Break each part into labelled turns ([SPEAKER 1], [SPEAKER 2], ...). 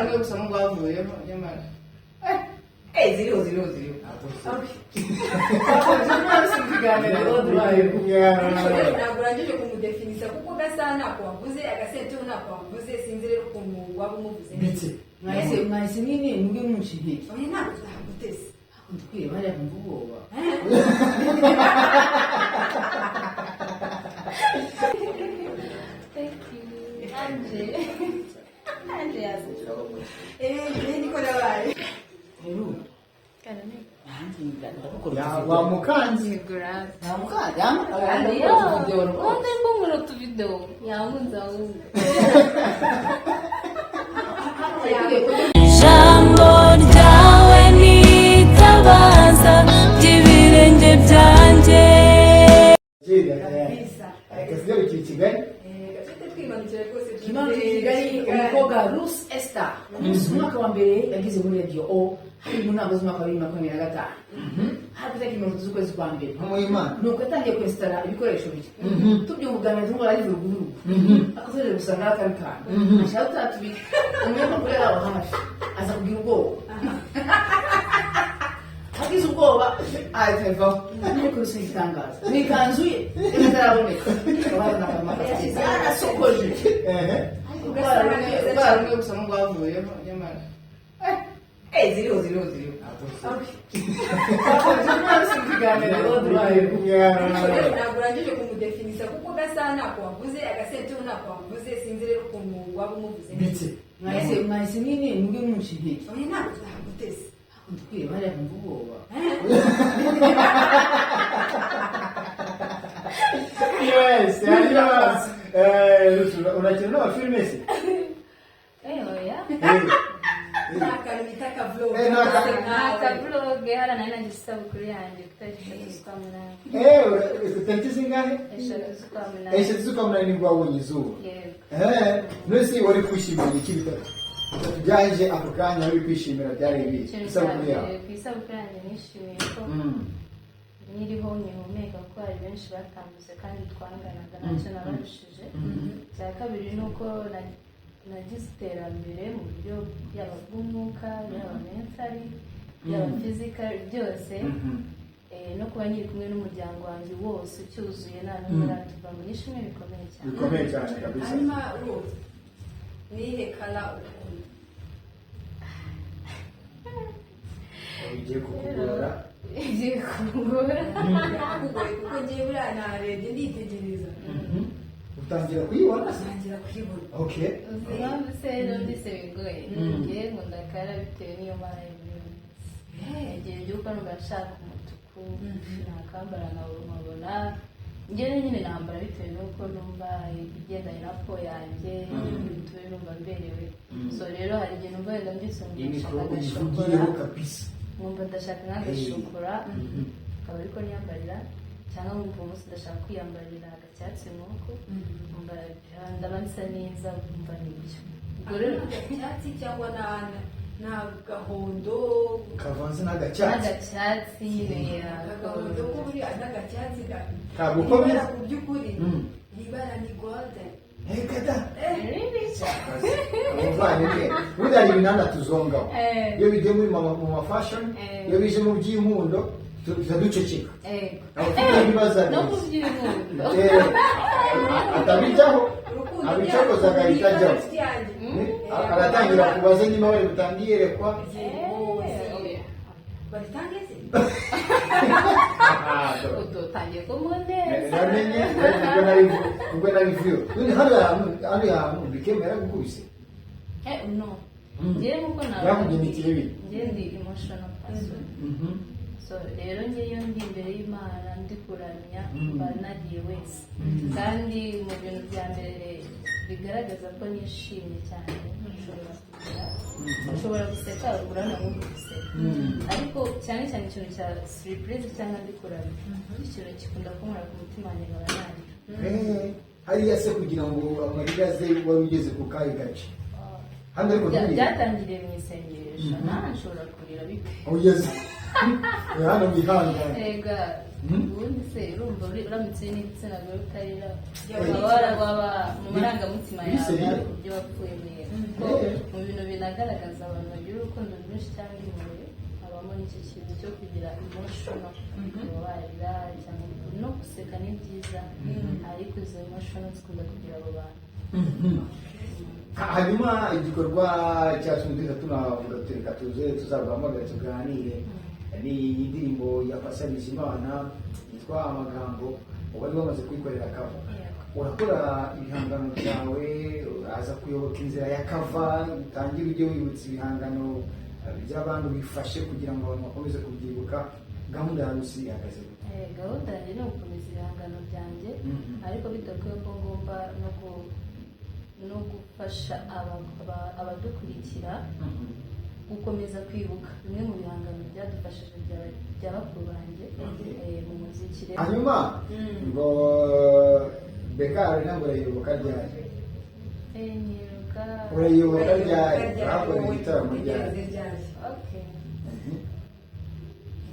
[SPEAKER 1] Rumwe gusa mu rwavuyemo nyamara. Ziriho, ziriho, ziriho.
[SPEAKER 2] Ntabwo urangije kumudefinisa, kuko gasa ntako wavuze, agasenturo ntako wavuze. Sinzi rero ukuntu waba umuvuze.
[SPEAKER 3] Bike.
[SPEAKER 1] Mwahise, mwahise nyine mubwe muca intege.
[SPEAKER 2] Oya, ntabwo twaguteze.
[SPEAKER 1] Ndikwiye bariya kumva ubwoba.
[SPEAKER 4] Thank you. Anje. Anje yazi.
[SPEAKER 2] Eh, niko nabaye.
[SPEAKER 1] Rero
[SPEAKER 4] Karame.
[SPEAKER 1] nanjye ndagukora.
[SPEAKER 3] Ya, wamukanze.
[SPEAKER 4] Grave.
[SPEAKER 1] Ntamukanze.
[SPEAKER 4] Yo, undi mbungura utuvidewo. Yankunze ahubwo.
[SPEAKER 5] Ijambo ryawe ni itabaza ry'ibirenge byanjye.
[SPEAKER 3] Nigeria tayari.
[SPEAKER 2] Kabisa.
[SPEAKER 3] Kasigarukiye i Kigali.
[SPEAKER 2] Gafite twimanukira rwose.
[SPEAKER 1] Kimanuka i Kigali, umukobwa Ruth Esther, ku munsi umwaka wa mbere yageze muri Radio O hari mu ntango z'umwaka wa 2025, hari ku itariki 30 z'ukwezi kwa mbere.
[SPEAKER 3] Nk'umuhimana.
[SPEAKER 1] Nuko yatangiye kwesitara ibikoresho bye, tubyumva ubwa mbere tumubona ari vuruguvurugu, akazoje gusanga ari akandi kantu ashaka utatu tubiri. Umunyamakuru yari aho hafi aza kugira ubwoba, agize ubwoba ahita avaho. Ariko rusi igitangaza ni ikanzu ye itaraboneka, yarasokoje.
[SPEAKER 3] Ehe.
[SPEAKER 1] Ubwara rumwe gusa mu rwavuyemo nyamara. Ziriho, ziriho, ziriho.
[SPEAKER 2] Ntabwo urangije kumudefinisa, kuko gasa ntako wavuze, agasenturo ntako wavuze. Sinzi rero ukuntu waba umuvuze.
[SPEAKER 3] Bike.
[SPEAKER 1] Mwahise, mwahise nyine mubwe muca intege.
[SPEAKER 2] Oya, ntabwo twaguteze.
[SPEAKER 1] Ndikwiye bariya kumva ubwoba.
[SPEAKER 3] Yes, hanyuma Ruth, urakina n'amafilime se?
[SPEAKER 4] Oya.
[SPEAKER 2] Ni akantu bita akavlog.
[SPEAKER 3] Ni
[SPEAKER 4] Ni akaburoge hariya nari nagize isabukuru yanjye ku itariki 3 z'ukwa munani.
[SPEAKER 3] Tariki zingahe?
[SPEAKER 4] 3 z'ukwa munani.
[SPEAKER 3] 3 z'ukwa munani nibwo wabonye izuba.
[SPEAKER 4] Yego.
[SPEAKER 3] None se wari kwishimira iki bitatu bitatu byaje ako kanya wari kwishimira byari ibihe?
[SPEAKER 4] Ikintu cya
[SPEAKER 3] Isabukuru
[SPEAKER 4] mbere
[SPEAKER 3] yawe.
[SPEAKER 4] ku isabukuru yanjye nishimiye ko nkiriho nkihumeka, kuko hari benshi batambutse kandi twanganaga, ntacyo nabarushije. Icya kabiri ni uko nagize iterambere mu buryo yaba bw'umwuka, yaba mentally, yaba physical, byose. No kuba nkiri kumwe n'umuryango wanjye wose ucyuzuye, nta n'umwe uratuvamo, ni ishimwe rikomeye cyane.
[SPEAKER 3] Bikomeye cyane kabisa.
[SPEAKER 2] Hanyuma Ruth, nihe color ukunda?
[SPEAKER 3] Ugiye kukugora.
[SPEAKER 4] Igiye kungora.
[SPEAKER 2] Birakugoye, kuko ngewe buriya narebye nditegereza.
[SPEAKER 3] Utangira kuyibona se?
[SPEAKER 2] Ntangira kuyibona.
[SPEAKER 3] Okay.
[SPEAKER 4] Uzi impamvu se numvise bigoye? Ngewe nkunda color bitewe n'iyo mara buri munsi. Igihe mbyuka numva nshaka umutuku, nakambara nkabona njyewe nyine nambara bitewe n'uko numva igendanye na peau yanjye, bitume numva mberewe. So rero hari igihe numva wenda mbyutse
[SPEAKER 3] Iyi
[SPEAKER 4] nkumva
[SPEAKER 3] mikoro
[SPEAKER 4] ndashaka
[SPEAKER 3] uyivugiyeho
[SPEAKER 4] agashokora,
[SPEAKER 3] kabisa.
[SPEAKER 4] nkumva ndashaka nk'agashokora, akaba ariko niyambarira, cyangwa nkumva umunsi ndashaka kwiyambarira agacyatsi nk'uko nkumva ndaba nsa neza, nkumva nibyo. Ubwo rero
[SPEAKER 2] Icyatsi cyangwa n'agahondo?
[SPEAKER 3] Kavanze n'agacyatsi.
[SPEAKER 4] N'agacyatsi nyine.
[SPEAKER 2] Agahondo ko buriya n'agacyatsi
[SPEAKER 3] Kagukomye?
[SPEAKER 2] Ibara ku by'ukuri, ibara ni golden.
[SPEAKER 3] Reka da.
[SPEAKER 4] Really?
[SPEAKER 3] Umuvandimwe, burya hari ibinanda tuzongaho. Iyo bigiye muri mu ma fashion, iyo bije mu by'inkundo, tuza duceceka. Abafite ibibazo
[SPEAKER 4] No mu
[SPEAKER 3] neza.
[SPEAKER 4] by'inkundo.
[SPEAKER 3] Atabijyaho,
[SPEAKER 2] Urukundo.
[SPEAKER 3] abicokoza agahita ajyaho.
[SPEAKER 2] Inshuti yanjye.
[SPEAKER 3] Aratangira kubaza niba bari butange iyerekwa.
[SPEAKER 2] Babitange se?
[SPEAKER 4] Utangiye kumuneza.
[SPEAKER 3] Namenye ubwo narivuyo. None hano hantu bikemera yaragukubise?
[SPEAKER 4] No, njyewe nkuko
[SPEAKER 3] Byakugendekeye bite?
[SPEAKER 4] Njyewe ndi emotional person. So rero njye iyo ndi imbere y'Imana ndi kuramya, mba nagiye wese. Kandi mu bintu bya mbere bigaragaza ko nishimye cyane, nshobora kugira, nshobora guseka, urabona nk'ubu guseka, ariko cyane cyane ikintu cya surprise cyangwa ndi kuramya, ikintu gikunda kunkora ku mutima wanjye nkaba narira.
[SPEAKER 3] Hariya se kugira ngo amarira aze wari ugeze ku kahe gace hano ariko?
[SPEAKER 4] Byatangiriye mu isengesho, nawe nshobora kurira bitewe
[SPEAKER 3] Ugeze Hano wihangane.
[SPEAKER 4] Ega, ubundi se urumva uramutse n'igitsina gore utarira, waba mu marangamutima
[SPEAKER 3] Biri
[SPEAKER 4] yawe
[SPEAKER 3] sérieux?
[SPEAKER 4] hari uburyo wapfuye mwera, kuko mu bintu binagaragaza abantu bagira urukundo rwinshi cyangwa impuhwe habamo n'icyo kintu cyo kugira emotional, kuba warira cyangwa no guseka ni byiza, ariko izo emotional zikunda kugira abo bantu.
[SPEAKER 3] Hanyuma igikorwa cyacu duhita tunavuga tuti reka tuze tuzaguhamagara tuganire, ni indirimbo ya Patient Bizimana yitwa Amagambo, wari wamaze kuyikorera cover. Urakora ibihangano byawe, uraza kuyoboka inzira ya cover, utangire ujye wibutsa ibihangano by'abantu bifashe kugira ngo abantu bakomeze kubyibuka. Gahunda ya Rusi ihagaze gute?
[SPEAKER 4] Gahunda yanjye ni ugukomeza ibihangano byanjye, ariko bidakwiye ko ngomba no gufasha abadukurikira gukomeza kwibuka bimwe mu bihangano byadufashije bya bakuru banjye mu muziki rero.
[SPEAKER 3] Hanyuma ngo BK Arena ngo urayiyoboka ryari?
[SPEAKER 4] Nyiruka.
[SPEAKER 3] Urayiyoboka ryari? Urahakorera igitaramo ryari?
[SPEAKER 4] Okay,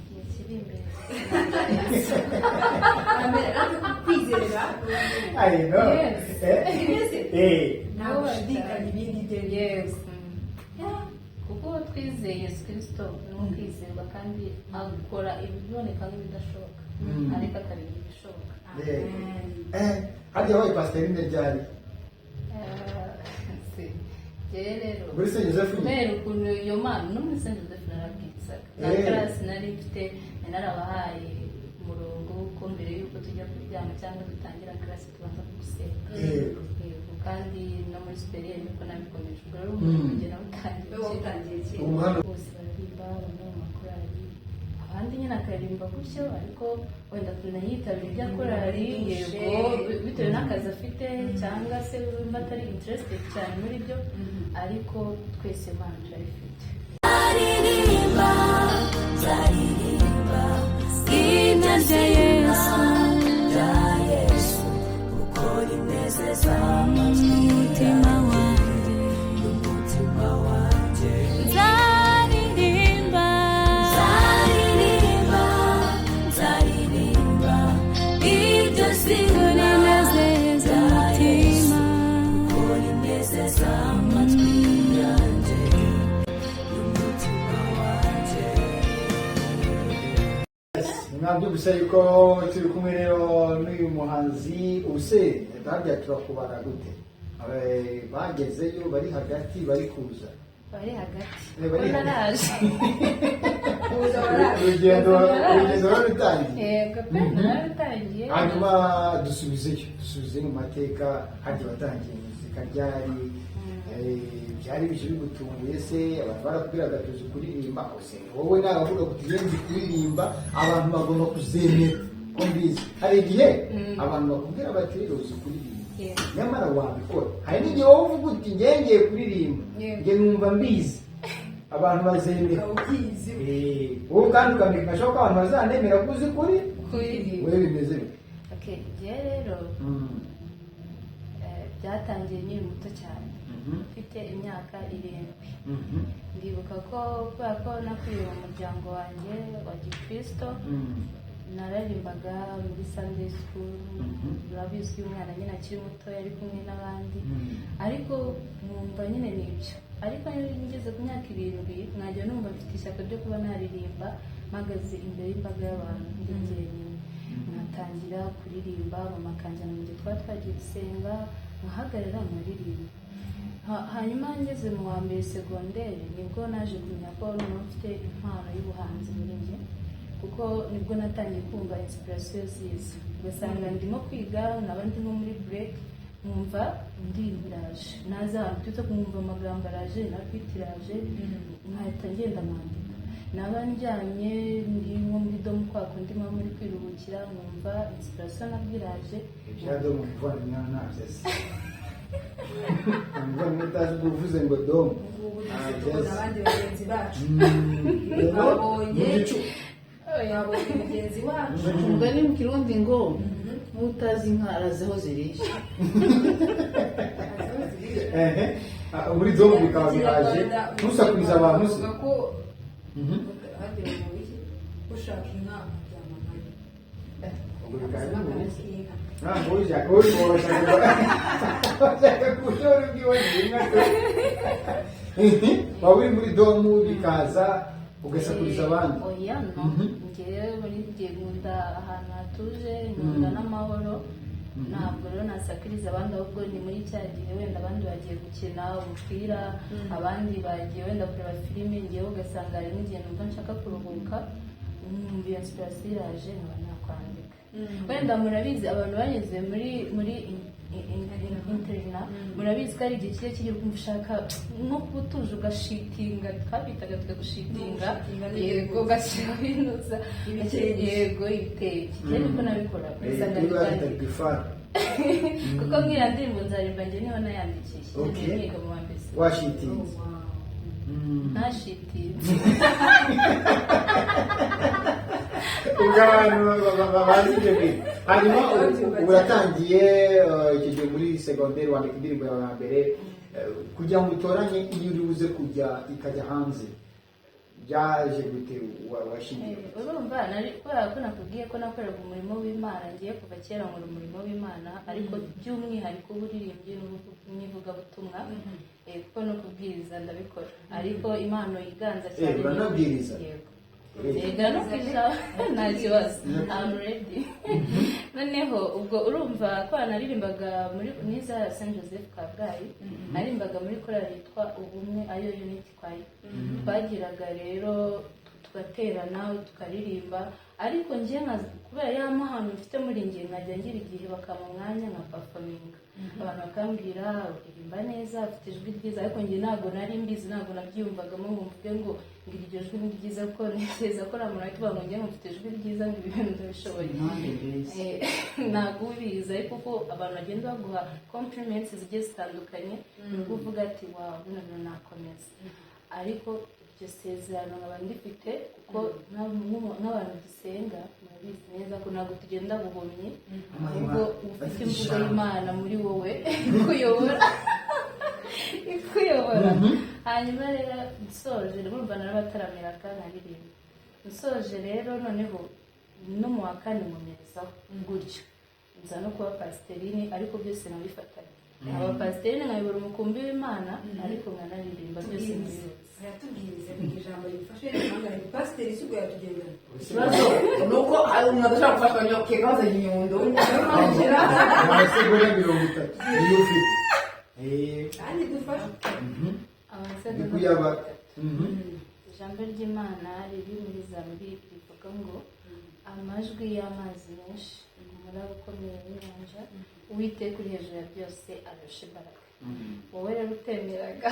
[SPEAKER 4] igihe kiri imbere.
[SPEAKER 2] Kwizera.
[SPEAKER 3] I know.
[SPEAKER 4] Yes.
[SPEAKER 2] Ntabwo ushidikanya ibindi ibyo ari byo
[SPEAKER 4] Yes.
[SPEAKER 2] byose.
[SPEAKER 4] Kuko uwo twizeye Yesu Kirisito ni uwo kwizerwa, kandi akora ibiboneka nk'ibidashoboka, ariko akabigira ibishoboka.
[SPEAKER 3] Harya wabaye pasiteri ryari?
[SPEAKER 4] Njyewe rero
[SPEAKER 3] Muri Saint Joseph?
[SPEAKER 4] Kubera ukuntu iyo mpano, no muri Saint Joseph narabwirizaga na class nari mfite, nari narabahaye umurongo ko mbere y'uko tujya kuryama cyangwa dutangira class tubanza gusenga. Yego, kandi no muri supérieur niko nabikomeje. Ubwo rero umuntu kugera utangiye
[SPEAKER 2] Wowe utangiye kera.
[SPEAKER 3] Ubu hano
[SPEAKER 4] bose baririmba, bamwe mu makorali, abandi nyine akaririmba gutyo, ariko wenda tunayitabira ibya korali, yego, bitewe n'akazi afite cyangwa se wumva atari interested cyane muri byo, ariko twese impano turayifite.
[SPEAKER 5] Nzaririmba, nzaririmba izina rya Yesu, rya Yesu, kuko rinezeza umutima wanjye, umutima wanjye. Nzaririmba, nzaririmba, nzaririmba iryo zina rinezeza umutima, kuko rinezeza amatwi yanjye n'umutima wanjye.
[SPEAKER 3] Mwabyumvise yuko turi kumwe rero n'uyu muhanzi ubuse harya turakubara gute? Bagezeyo, bari hagati, bari kuza?
[SPEAKER 4] Bari hagati.
[SPEAKER 3] Bari
[SPEAKER 4] Ko
[SPEAKER 3] hagati.
[SPEAKER 4] naraje.
[SPEAKER 3] Urugendo rutangiye.
[SPEAKER 4] Yego pe, nararutangiye.
[SPEAKER 3] Hanyuma dusubizeyo mu mateka. Harya watangiye muzika ryari? Byari bije bigutunguye se? Abantu barakubwiraga tuzi kuririmba use? Wowe nabavuga ngo tugiye nzi kuririmba, abantu bagomba kuzemera ko mbizi. Hari igihe abantu bakubwira bati rero uzi kuririmba, nyamara wabikora. Hari n'igihe wowe uvuga uti ngiye ngiye kuririmba, njye numva mbizi, abantu bazemera.
[SPEAKER 2] Ukaba ubyizi.
[SPEAKER 3] Wowe kandi ukamenya ko abantu bazanemera ko uzi kuri
[SPEAKER 4] Kuririmba.
[SPEAKER 3] wowe bimeze bite?
[SPEAKER 4] Okay, njyewe rero byatangiye nkiri muto cyane, mfite imyaka 7. Ndibuka ko kubera ko nakuriye mu muryango wanjye wa gikristo, nararimbaga muri Sunday school. Urabizi iyo umwana nyine akiri muto yari kumwe n'abandi, ariko nkumva nyine ni ibyo. Ariko ngeze ku myaka 7 nkajya numva mfite ishyaka ryo kuba naririmba mpagaze imbere y'imbaga y'abantu ndi jyenyine, nkatangira kuririmba. Mama akanjyana mu gihe twaba twagiye gusenga, nkahagarara nkaririmba. Hanyuma ngeze mu wa mbere segonderi nibwo naje kumenya ko noneho mfite impano y'ubuhanzi muri njye, kuko nibwo natangiye kumva inspiration ziza, ugasanga ndimo kwiga, naba ndimo muri break nkumva indirimbo iraje, naza ahantu mbyutse kumva amagambo araje na beat iraje, nkahita ngenda nkandika. Naba ndyamye ndi nko muri dorm, kwa kundi muba muri kwiruhukira, nkumva inspiration nabwo iraje.
[SPEAKER 3] Ibya dorm muvandimwe ntabyo azi. Umuvandimwe utazi ubwo uvuze ngo dorm
[SPEAKER 2] Ubu
[SPEAKER 3] ntabyo
[SPEAKER 2] tubona
[SPEAKER 3] azi.
[SPEAKER 2] abandi bagenzi bacu.
[SPEAKER 3] Rero
[SPEAKER 2] Babonye.
[SPEAKER 3] mu gicu
[SPEAKER 2] Babonye mugenzi wacu.
[SPEAKER 1] Umugani mu Kirundi ngo nk'utazi inka arazi aho zirisha.
[SPEAKER 3] Ehe. Muri dorm bikaba biraje, ntusakurize abantu se.
[SPEAKER 2] Bavuga ko hagira ngo iki? Ushaka inka aryama nkayo.
[SPEAKER 3] Ubwo bikaba bimeze
[SPEAKER 2] Inka.
[SPEAKER 3] ntabwo ujya washaka gushora ubwiboneye inka se. Waba uri muri dorm bikaza ugasakuriza abandi?
[SPEAKER 4] Oya, no. Ngewe muri gihe nkunda ahantu hatuje, nkunda n'amahoro. Ntabwo rero nasakiriza abandi, ahubwo ni muri cya gihe wenda abandi bagiye gukina umupira, abandi bagiye wenda kureba filime, ngewe ugasanga hari n'igihe numva nshaka kuruhuka, numva iyo inspiration iraje, nkaba nakwandika. Wenda murabizi, abantu banyuze muri internat murabizi ko ari igihe kijya kigira ukumva ushaka nko kuba utuje, ugashitinga, twabitaga tukagushitinga.
[SPEAKER 2] Gushitinga.
[SPEAKER 4] Yego, ugashyiraho inuza.
[SPEAKER 2] Ibitenge.
[SPEAKER 4] Yego, ibitenge. Njye niko nabikoraga. Usanga
[SPEAKER 3] Niba
[SPEAKER 4] bitangiye.
[SPEAKER 3] bita gifara.
[SPEAKER 4] Kuko nk'iyo ndirimbo Nzaririmba, njye niho nayandikiye. Niga mu wa mbere.
[SPEAKER 3] Washitinze?
[SPEAKER 4] Ntashitinze.
[SPEAKER 3] Ubwo abantu bazi ibyo bintu. Hanyuma uratangiye, icyo gihe muri segonderi wandika indirimbo yawe ya mbere, kugira ngo utoranye iyo uri buze kujya ikajya hanze, byaje gute? Washingiye
[SPEAKER 4] Eh, urumva kubera ko nakubwiye ko nakoreraga umurimo w'Imana, ngiye kuva kera nkora umurimo w'Imana, ariko by'umwihariko uburirimbyi n'ivugabutumwa, kuko no kubwiriza ndabikora, ariko impano yiganza cyane
[SPEAKER 3] Uranabwiriza?
[SPEAKER 4] Yego. Yega, no kwisha nta kibazo, I'm ready. Noneho ubwo urumva ko naririmbaga muri Niza ya Saint Joseph Kabgayi, naririmbaga muri korali yitwa Ubumwe, ariyo Unity Choir. Twagiraga rero tugaterana tukaririmba, ariko njye kubera ya mahano mfite muri njye, nkajya ngira igihe bakampa umwanya nka performinga, abantu bakambwira uririmba neza, ufite ijwi ryiza, ariko njye ntabwo nari mbizi, ntabwo nabyiyumvagamo ngo mvuge ngo iryo jwi ni ryiza, kuko ntekereza ko nta muntu wahita uvuga ngo njye mfite ijwi ryiza, ngo ibi bintu ndabishoboye.
[SPEAKER 1] Nanjye mbese.
[SPEAKER 4] Ntabwo ubizi, ariko uko abantu bagenda baguha compliments zigiye zitandukanye, nibwo uvuga ati: "Wow, bino bintu nakomeza." Ariko iryo sezerano nkaba ndifite, kuko nk'abantu dusenga murabizi neza ko ntabwo tugenda buhumyi, ahubwo ufite imvugo y'Imana muri wowe ikuyobora. Hanyuma rero nsoje, urumva narabataramiraga nkaririmba, nsoje rero noneho no mu wa kane nkomerezaho gutyo, nza no kuba pasiterine, ariko byose nkabifatanya, aba pasiterine nkayobora umukumbi w'Imana, ariko nkanaririmba, byose nkabihuza.
[SPEAKER 2] Aratubwiriza mu ijambo rigufashe rero, pasiteri isuku yatugendana.
[SPEAKER 1] Ikibazo ni uko hari umuntu adashobora gufashwa nyokeka bazanye inyundo.
[SPEAKER 3] Amasegonda 30 niyo ufite.
[SPEAKER 2] Kandi dufashe.
[SPEAKER 4] Amasegonda
[SPEAKER 3] Ndi kuyaba.
[SPEAKER 4] Ijambo ry'Imana riri muri Zaburi rivuga ngo: "Amajwi y'amazi menshi, umuraba ukomeye w'inyanja, Uwiteka uri hejuru ya byose arusha imbaraga." Wowe rero utemeraga,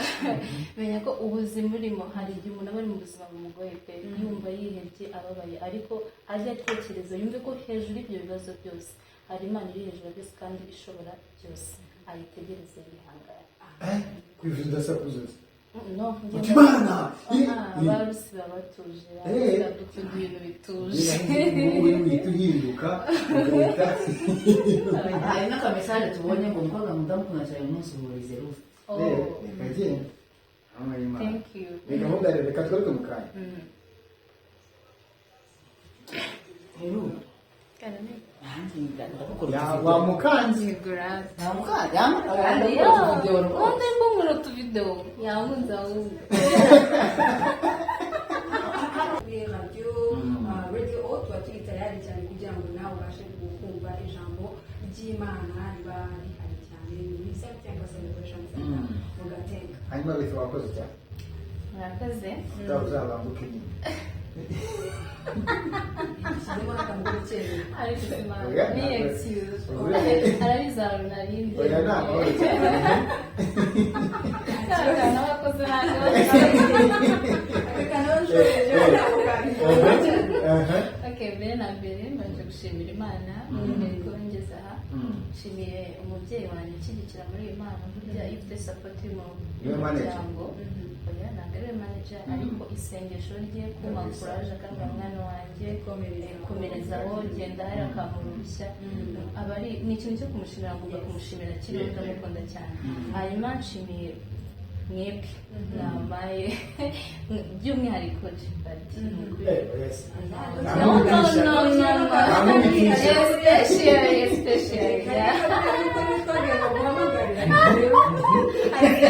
[SPEAKER 4] menya ko ubuzima urimo, hari igihe umuntu aba ari mu buzima bumugoye pe, yumva yihebye, ababaye, ariko ajye atekereza yumve ko hejuru y'ibyo bibazo byose hari Imana iri hejuru ya byose kandi ishobora byose, ayitegereze yihangane.
[SPEAKER 3] Kwivuza udasakuza se?
[SPEAKER 4] No.
[SPEAKER 3] Uti Imana!
[SPEAKER 4] Abarusi baba batuje, dukunda ibintu bituje.
[SPEAKER 3] Wowe uhita uhinduka ugahita
[SPEAKER 1] Hari n'akamessage tubonye ngo umukobwa ndamukunda cyane, umunsi uhurize Ruth.
[SPEAKER 4] Oh,
[SPEAKER 3] Reka genda. Hamwe y'Imana.
[SPEAKER 4] thank you.
[SPEAKER 3] Ni gahunda rero, reka tugaruke mu kanya.
[SPEAKER 1] Rero nanjye ndagukora utuvideo.
[SPEAKER 3] Wamukanze.
[SPEAKER 1] Ntamukanze, ndagukora utuvideo rwose.
[SPEAKER 4] Undi mbungura utuvideo yankunze ahubwo.
[SPEAKER 2] Kuri radiyo Radio O tuba turi tayari cyane kugira ngo nawe ubashe kumva ijambo ry'Imana riba rihari cyane muri cyangwa se celebration center mu Gatenga.
[SPEAKER 3] Hanyuma Ruth, wakoze cyane.
[SPEAKER 4] Murakoze.
[SPEAKER 3] Utaha uzabanguke nyine.
[SPEAKER 2] Shyizemo n'akantu k'urukerera.
[SPEAKER 4] Ariko Imana
[SPEAKER 3] Oya,
[SPEAKER 4] ni
[SPEAKER 3] ntabwo.
[SPEAKER 4] excuse.
[SPEAKER 3] Oya.
[SPEAKER 4] Arabizi ahantu narindi.
[SPEAKER 3] Oya, ni amahoro cyane.
[SPEAKER 4] Akana abakoze ntabwo.
[SPEAKER 2] Reka nawe nshoreje ntabwo kantu.
[SPEAKER 3] Aha.
[SPEAKER 4] Okay, mbere na mbere mbanje gushimira Imana mbere kuba ngeze aha. Nshimiye umubyeyi wanjye unshyigikira muri iyi mpano. Burya iyo ufite support
[SPEAKER 3] Niwe manager?
[SPEAKER 4] y'umuryango, oya, ntabwo ari we manager, ariko isengesho rye kumpa courage, akambwira: "Mwana wanjye, komerezaho, genda hari akamura urushya," aba ari ni ikintu cyo kumushimira, ngomba kumushimira kiriho, ndamukunda cyane. Hanyuma nshimiye Mwebwe namaye by'umwihariko Gilbert.
[SPEAKER 3] Yes.
[SPEAKER 4] No, no, no, no, no. Especially, especially, yeah. Anje,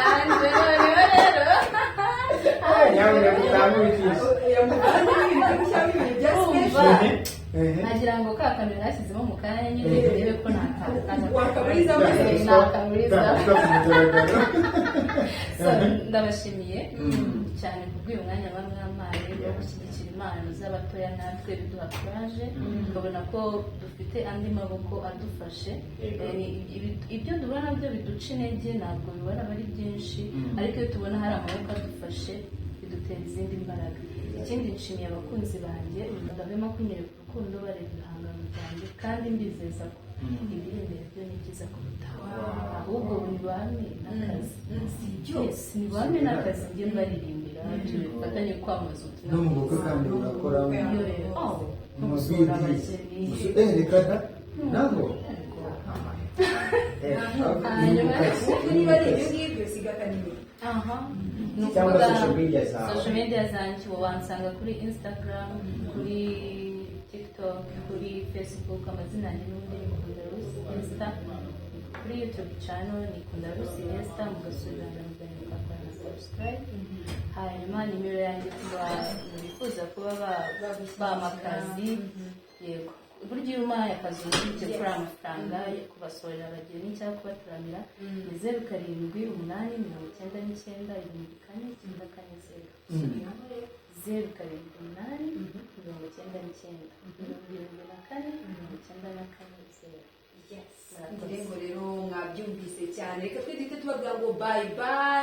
[SPEAKER 4] Anje, noneho rero.
[SPEAKER 3] Nyamuneka utamwigisha.
[SPEAKER 4] Urumva, nagira ngo ka kamera nashyizemo mu kanya nyine urebe ko nakamurizamo. So, ndabashimiye cyane kubw'uyu mwanya bamwampaye wo gushyigikira impano z'abatoya. Natwe biduha courage, tukabona ko dufite andi maboko adufashe. Ibyo duhura nabyo biduca intege ntabwo bibona aba ari byinshi, ariko iyo tubona hari amaboko adufashe bidutera izindi mbaraga. Ikindi, nshimiye abakunzi banjye badahwema kunyereka urukundo bareba ibihangano byanjye, kandi mbizeza ko ibiri imbere byo ni byiza kurutaho. Ahubwo nibampe n'akazi. Yes, nibampe n'akazi njye mbaririmbira, tubifatanye kwamamaza ubutumwa
[SPEAKER 3] No mu bukwe kandi urakora?
[SPEAKER 4] Iyo, oh, no
[SPEAKER 3] mu
[SPEAKER 4] gusura
[SPEAKER 3] mabwiriza.
[SPEAKER 4] abageni.
[SPEAKER 3] Reka da, ntabwo
[SPEAKER 2] Niba ari ibyo ngibyo, siga akanimero.
[SPEAKER 4] Aha. Ni
[SPEAKER 3] Cyangwa
[SPEAKER 4] ukuvuga
[SPEAKER 3] social media zawe.
[SPEAKER 4] Social media zanjye ubu wansanga kuri Instagram, kuri TikTok, kuri Facebook. Amazina yanjye n'ubundi ni Kunda Rusi Esther. Kuri YouTube channel ni Kunda Rusi Esther, mugasura ibihangano byanjye, mugakora na subscribe. Hanyuma nimero yanjye ku bantu bifuza kuba bampa akazi, yego, burya iyo umpaye akazi uba kuri amafaranga yo kubasohorera abageni cyangwa kubataramira, ni 078 99 74 940. 078 99 74 940.
[SPEAKER 2] Yes, ngo rero mwabyumvise cyane. Reka twe duhite tubabwira ngo bye bye.